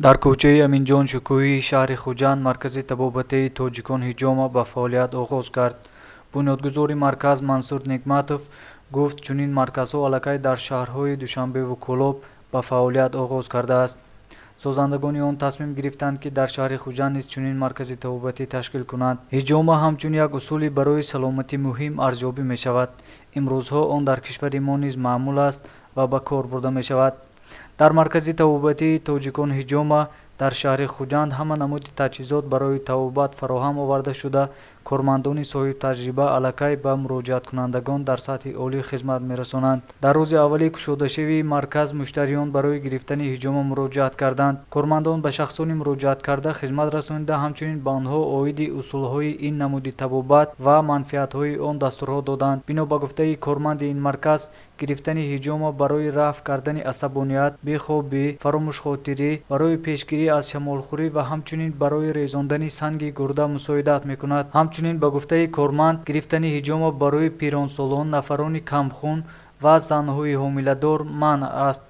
Дар кӯчаи Аминҷон Шукӯҳии шаҳри Хуҷанд маркази табобатии тоҷикон «Ҳиҷома» ба фаъолият оғоз кард. Бунёдгузори марказ Мансур Негматов гуфт, чунин марказҳо аллакай дар шаҳрҳои Душанбеву Кӯлоб ба фаъолият оғоз кардааст. Созандагони он тасмим гирифтанд, ки дар шаҳри Хуҷанд низ чунин маркази табобатӣ ташкил кунанд. Ҳиҷома ҳамчун як усули барои саломатӣ муҳим арзёбӣ мешавад. Имрӯзҳо он дар кишвари мо низ маъмул аст ва ба кор бурда мешавад. Дар маркази табобатии тоҷикон «Ҳиҷома» дар шаҳри Хуҷанд ҳама намуди таҷҳизот барои табобат фароҳам оварда шуда, кормандони соҳибтаҷриба аллакай ба муроҷиаткунандагон дар сатҳи олӣ хизмат мерасонанд. Дар рӯзи аввали кушодашавии марказ муштариён барои гирифтани ҳиҷома муроҷиат карданд. Кормандон ба шахсони муроҷиаткарда хизмат расонида, ҳамчунин ба онҳо оиди усулҳои ин намуди табобат ва манфиатҳои он дастурҳо доданд. Бино ба гуфтаи корманди ин марказ, гирифтани ҳиҷома барои рафъ кардани асабоният, бехобӣ, фаромӯшхотирӣ, барои пешгирӣ аз шамолхӯрӣ ва ҳамчунин барои резондани санги гурда мусоидат мекунад. Ҳамчунин, ба гуфтаи корманд, гирифтани ҳиҷома барои пиронсолон, нафарони камхун ва занҳои ҳомиладор манъ аст.